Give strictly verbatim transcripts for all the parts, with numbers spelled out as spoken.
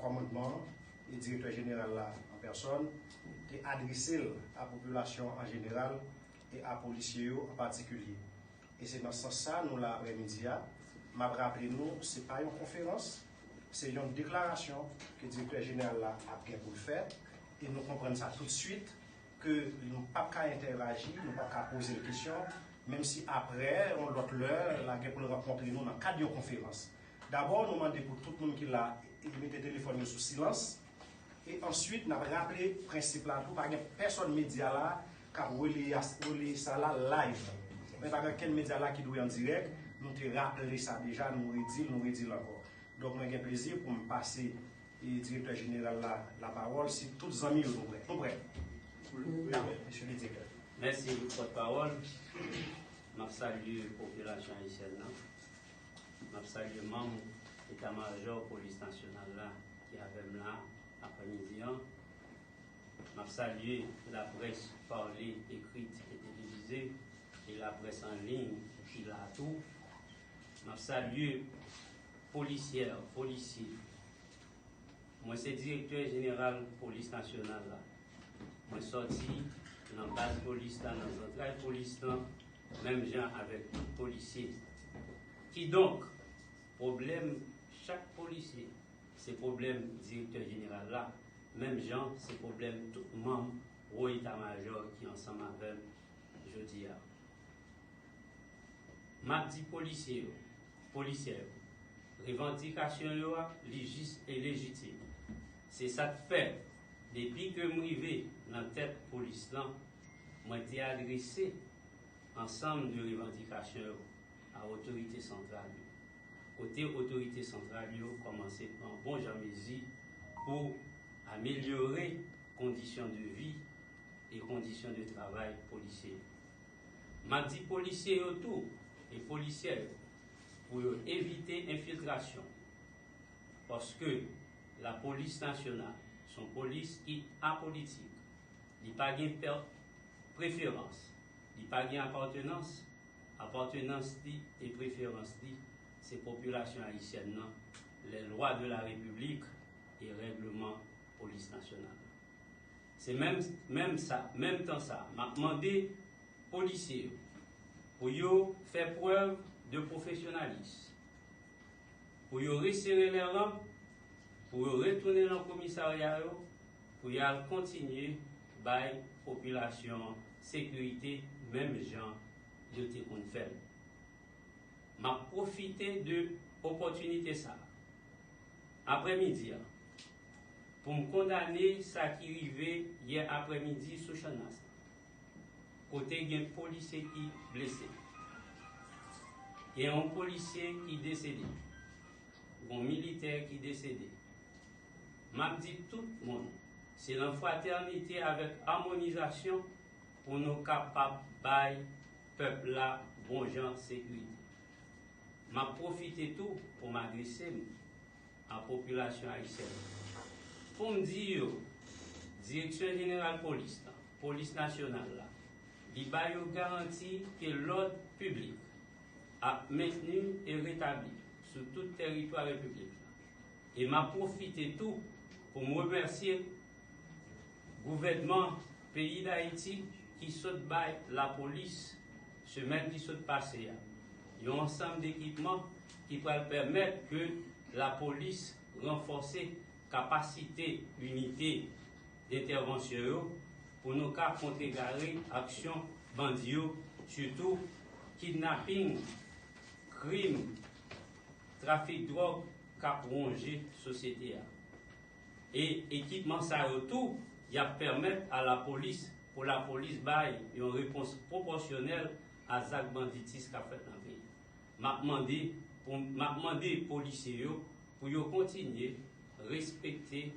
kòmandman an e direktè jeneral la an pèsòn te adrese l a popilasyon an an jeneral e a polisye yo an patikilye. E se nan sans sa nou la aprèmidi a. M ap raple nou, se pa yon konferans, se yon deklarasyon ke direktè jeneral la ap gen pou l fè, e nou konprann sa toutswit, ke nou p ap ka entèraji, nou p ap ka poze l kesyon, menm si aprè, yon lòt lè, l a gen pou l rankontre nou nan kad yon konferans. Dabò, nou mande pou tout moun ki la, e mete telefòn yo sou silans. E answit, n ap raple prensip la tou, pa gen pèsòn medya la k ap releye, releye sa la live. Men pa gen kenn medya la ki dwe an dirèk, nou te raple sa deja, nou redi l, nou redi l ankò. Donk, mwen gen plezi pou m pase e direktè jeneral la lapawòl, si tout zanmi yo nou prè. Nou prè? Dakò, mesye le direktè. Mèsi, pòtpawòl. M ap salye popilasyon ayisyèn nan. M ap salye manm eta majò polis nasyonal la ki avè m la aprèmidi an. M ap salye laprès pale, ekrit e televize e laprès an liy ki la tou. M ap salye polisyè, polisye. Mwen se direktè jeneral polis nasyonal la. Mwen sòti nan baz polis la, nan zantray polis lan, menm jan avèk tout polisye. Kidonk, pwoblèm chak polisye se pwoblèm direktè jeneral la, menm jan se pwoblèm tout manm wo eta majò ki ansanm avè m jodi a. M ap di polisye yo, polisyè yo, revandikasyon yo a, li jis e lejitim. Se sa k fè, depi ke m rive nan tèt polis lan, mwen te adrese ansanm de revandikasyon yo a otorite santral yo, kote otorite santral yo kòmanse pran bon jan mezi pou amelyore kondisyon de vi e kondisyon de travay polisye yo. M ap di polisye yo tou e polisyè yo pou yo evite enfiltrasyon, paske lapolis nasyonal se yon polis ki apolitik. Li pa gen pè-, preferans, li pa gen apatnans. Apatnans li e preferans li, se popilasyon ayisyèn nan, les lois de la République e règleman polis nasyonal la. Se menm, menm sa, menm tan sa, m ap mande polisye yo pou yo fè prèv de pwofesyonalis, pou yo resere lè ranp, pou yo retounen nan komisarya yo, pou y al kontinye bay popilasyon an sekirite menm jan yo te konn fè l. M ap pwofite de opòtinite sa a, aprèmidi a, pou m kondane sa ki rive yè aprèmidi sou Channmas la, kote gen polisye ki blese, gen yon polisye ki desede, gen yon militè ki desede. M ap di tout moun, se nan fratènite avèk amonizasyon pou nou kapab bay pèp la bon jan sekirite. M ap pwofite tou pou m adrese m a popilasyon ayisyèn, pou m di yo, Direksyon Jeneral Polis la, Polis Nasyonal la, li ba yo garanti ke lòd piblik ap mentni e retabli sou tout tèritwa repiblik la. E m ap pwofite tou pou m remèsye gouvènman peyi Dayiti ki sot bay lapolis, semèn ki sot pase a, yon ansanm dekipman ki pral pèmèt ke lapolis ranfòse kapasite inite dentèvansyon yo pou nou ka kontregare aksyon bandi yo, sitou kidnaping, krim, trafik dwòg k ap wonje sosyete a. E ekipman sa yo tou, y ap pèmèt a lapolis, pou lapolis bay yon repons pwopòsyonèl a zak banditis k ap fèt nan peyi a. M ap mande pou, m ap mande polisye yo pou yo kontinye respekte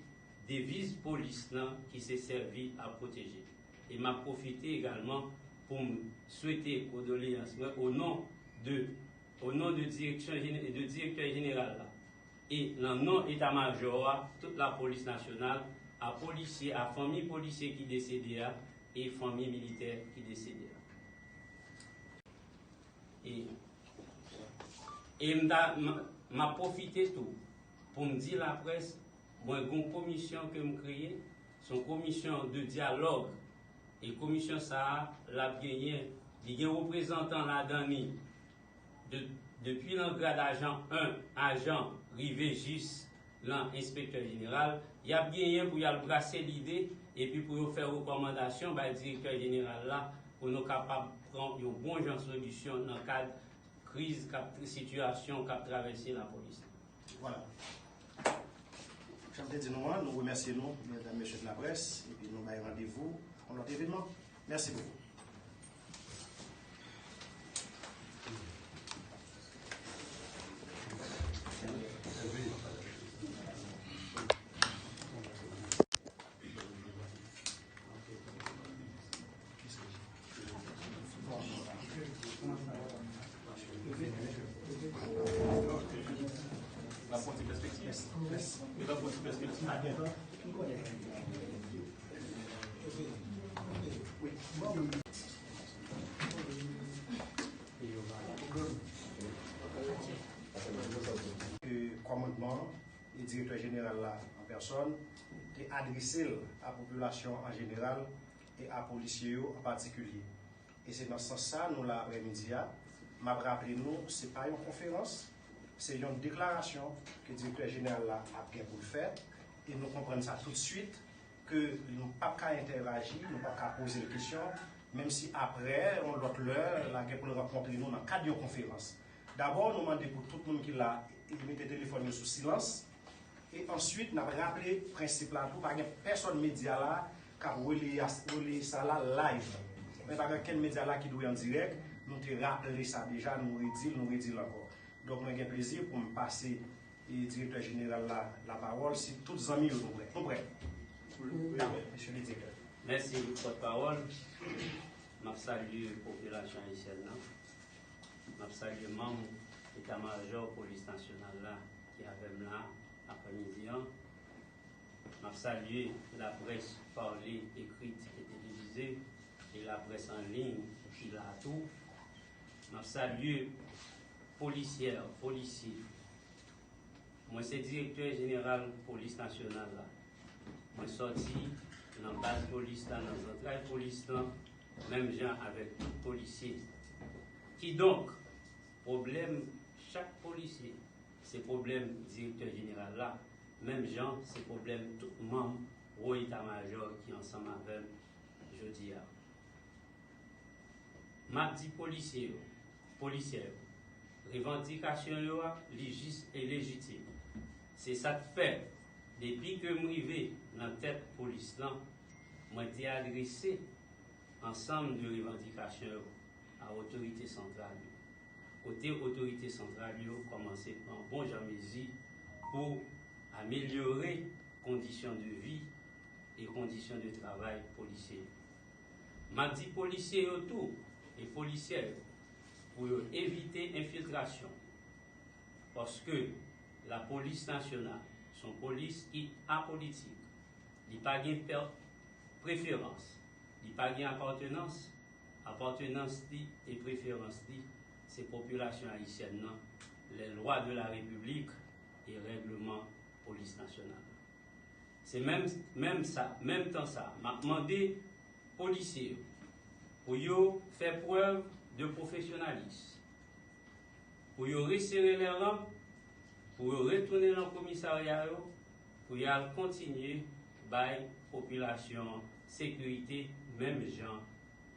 deviz polis lan ki se sèvi a pwoteje. E m ap pwofite egalman pou m swete kondoleyans mwen o non de, o non de direksyon jene-, de direktè jeneral la e nan non eta majò a, tout lapolis nasyonal, a polisye, a fanmi polisye ki desede a e fanmi militè ki desede a. E, e m ta, m, m ap pwofite tou pou m di laprès Mwen gen yon komisyon ke m kreye, se yon komisyon de dyalòg. E komisyon sa a, l ap genyen, li gen reprezantan ladan li de, depi nan grad ajan en, ajan, rive jis nan enspektè jeneral, y ap genyen pou y al brase lide epi pou yo fè rekòmandasyon bay direktè jeneral la pou nou kapab pran yon bon jan solisyon nan kad kriz k ap, sitiyasyon k ap travèse lapolis la. Vwala. Jan m te di nou an, nou remèsye nou, medam, mesye de laprès, epi nou bay randevou yon lòt evènman. Mèsi bokou. Kòmandman e direktè jeneral la an pèsòn te adrese l a popilasyon an jeneral e a polisye yo an patikilye. E se nan sans sa nou la aprèmidi a. M ap raple nou, se pa yon konferans, se yon deklarasyon ke direktè jeneral la ap gen pou l fè, e nou konprann sa toutswit, ke nou p ap ka entèraji, nou p ap ka poze l kesyon, menm si aprè, yon lòt lè, l a gen pou l rankontre nou nan kad yon konferans. Dabò, nou mande pou tout moun ki la, mete telefòn yo sou silans, e answit, n ap raple prensip la tou, pa gen pèsòn medya la k ap releye, releye sa la live. Men pa gen kenn medya la ki dwe an dirèk, nou te raple sa deja, nou redi l, nou redi l ankò. Donk, mwen gen plezi pou m pase e direktè jeneral la lapawòl, si tout zanmi yo nou prè. Nou prè? Dakò, mesye le direktè. Mèsi, pòtpawòl. M ap salye popilasyon ayisyèn nan. M ap salye manm eta majò polis nasyonal la ki avè m la aprèmidi an. M ap salye laprès pale, ekrit e televize e laprès an liy ki la tou. M ap salye polisyè, polisye. Mwen se direktè jeneral polis nasyonal la. Mwen sòti nan baz polis la, nan zantray polis lan, menm jan avèk tout polisye. Kidonk, pwoblèm chak polisye, se pwoblèm direktè jeneral la, menm jan se pwoblèm tout manm wo eta majò ki ansanm avè m jodi a. M ap di polisye yo, polisyè yo, revandikasyon yo a, li jis e lejitim. Se sa k fè, depi ke m rive nan tèt polis lan, mwen te adrese ansanm de revandikasyon yo a otorite santral yo. Kote otorite santral yo kòmanse pran bon jan mezi pou amelyore kondisyon de vi e kondisyon de travay polisye yo. M ap di polisye yo tou e polisyè yo pou yo evite enfiltrasyon, paske lapolis nasyonal se yon polis ki apolitik. Li pa gen pè-, preferans, li pa gen apatnans. Apatnans li e preferans li, se popilasyon ayisyèn nan, les lois de la République e règleman polis nasyonal la. Se menm, menm sa, menm tan sa, m ap mande polisye yo pou yo fè prèv de pwofesyonalis, pou yo resere lè ranp, pou yo retounen nan komisarya yo, pou y al kontinye bay popilasyon an sekirite menm jan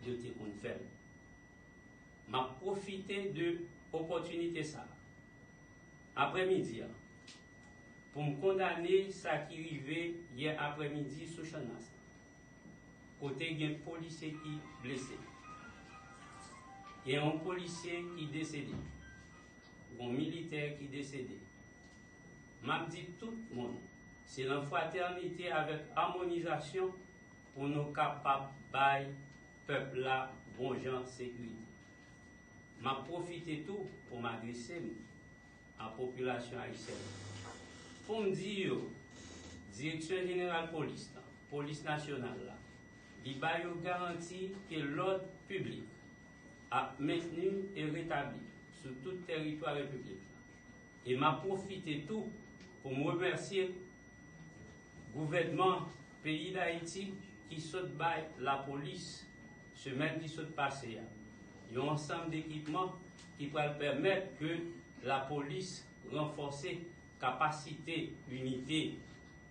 yo te konn fè l. M ap pwofite de opòtinite sa a, aprèmidi a, pou m kondane sa ki rive yè aprèmidi sou Channmas la, kote gen polisye ki blese. Gen yon polisye ki desede. Gen yon militè ki desede. M ap di tout moun, se nan fratènite avèk amonizasyon pou nou kapab bay pèp la bon jan sekirite. M ap pwofite tou pou m adrese m a popilasyon ayisyèn nan, pou m di yo, Direksyon Jeneral Polis la, Polis Nasyonal la, li ba yo garanti ke lòd piblik ap mentni e retabli sou tout tèritwa repiblik la. E m ap pwofite tou pou m remèsye Gouvènman peyi Dayiti ki sot bay lapolis semèn ki sot pase a yon ansanm dekipman ki pral pèmèt ke lapolis ranfòse kapasite inite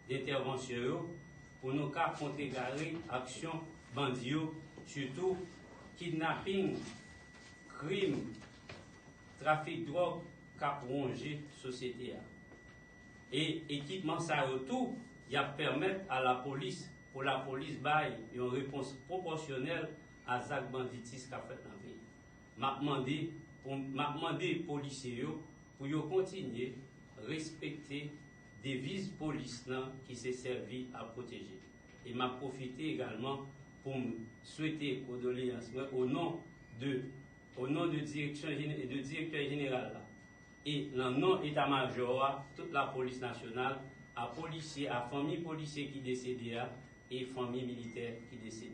dentèvansyon yo pou nou ka kontregare aksyon bandi yo, sitou kidnaping, krim, trafik dwòg k ap wonje sosyete a. E ekipman sa yo tou, y ap pèmèt a lapolis, pou lapolis bay yon repons pwopòsyonèl a zak banditis k ap fèt nan peyi a. M ap mande pou m ap mande polisye yo pou yo kontinye respekte deviz polis lan ki se sèvi ak pwoteje. E m ap pwofite egalman pou m swete kondoleyans mwen o non de o non de direksyon de direktè jeneral la e nan non eta majò a tout lapolis nasyonal, a polisye, a fanmi polisye ki desede a e fanmi militè ki desede.